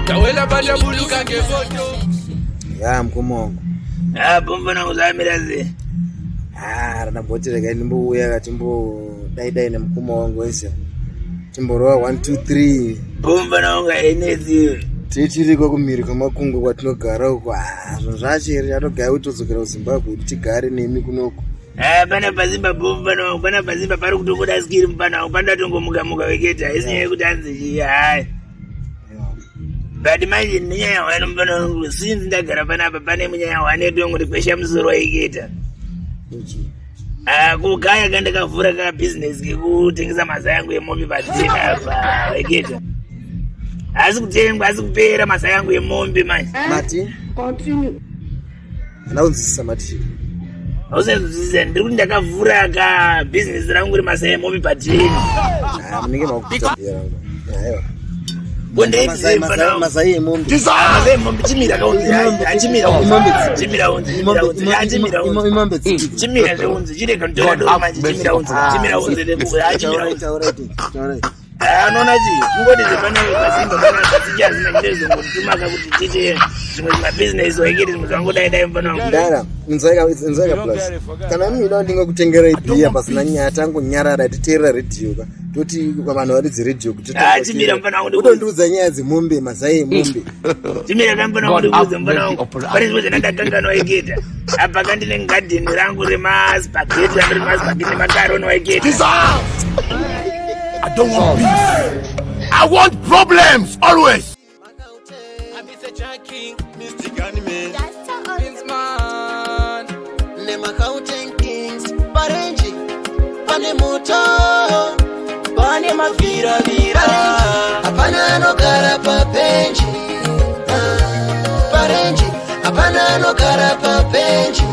Tawela badabuluka ngefoto. Ya, mukoma wangu. Ah, bomba kuzamira sei? Ah, ndamboti regai ndimbouya ka, timbodai dai nemukoma wangu wese, timborova 1 2 3. Bomba naunga enezi. Titiriko kumhiri kwemakungo kwatinogara uko. Ah, zvinhu zvacho here, atogaya kutodzokera kuZimbabwe kuti tigare nemi kunoku. Ah, pana pazimba, bomba naungu, pana pazimba pari kutongoda skiri mupana wangu, panoda tongomuka muka weketa, isi nyaya yekuti hanzi chii, hayi. But manje nenyaya hwani, mupana wangu, since ndagara panapa pane munyaya hwani yetongoti kwesha musoro waiketa. Ah, kugaya kandakavhura ka business kekutengesa mazai angu emombe padhena apa, weketa. Asi kutengwa, asi kupera mazai angu emombe manje. Mati? Hana kunzwisisa, mati? Hausazwisisa, ndiri kuti ndakavhura ka business rangu remasai emombe padheni. Ah, munenge makuita rangu, aiwa. Bondeizimba. Mazai emombe? Mazai emombe, chimira kaunzi, achimira. Imombe dzipi? Chimira unzi, chimira unzi, achimira unzi. Imombe dzipi? Chimira zveunzi, chirega nditora doro manje, chimira unzi, chimira unzi, achimira unzi. Taurai, taurai. Anoona chi kungoti zvepana pazimba pana pasichazina chinezongotumaka kuti tiite zvimwe zvimabhizinesi waikiti, zvimwe zvangodai dai mufana wangu. Ndara, inzwaika, inzwaika plus. Kana muida ndingakutengerai bhiya pasina nyaya, tangonyarara titeerera redhiyo ka. Toti vanhu varidze redhiyo kuti Ah, chimira mufana wangu, ndikuudze. utondiudza nyaya dzemombe, mazai emombe. Chimira kamufana wangu, ndikuudze mufana wangu. Pane zvimwe zvandakanganwa waiketa. Apa kandine gadheni rangu remaspageti, rangu remaspageti nemakaroni waiketa. I don't want peace. I want problems always. Mr. Gunman. Man. NemaGauteng Kings parenji, pane moto, pane mavhiravhira, hapana anogara pabenji. Ah, parenji hapana anogara pabenji.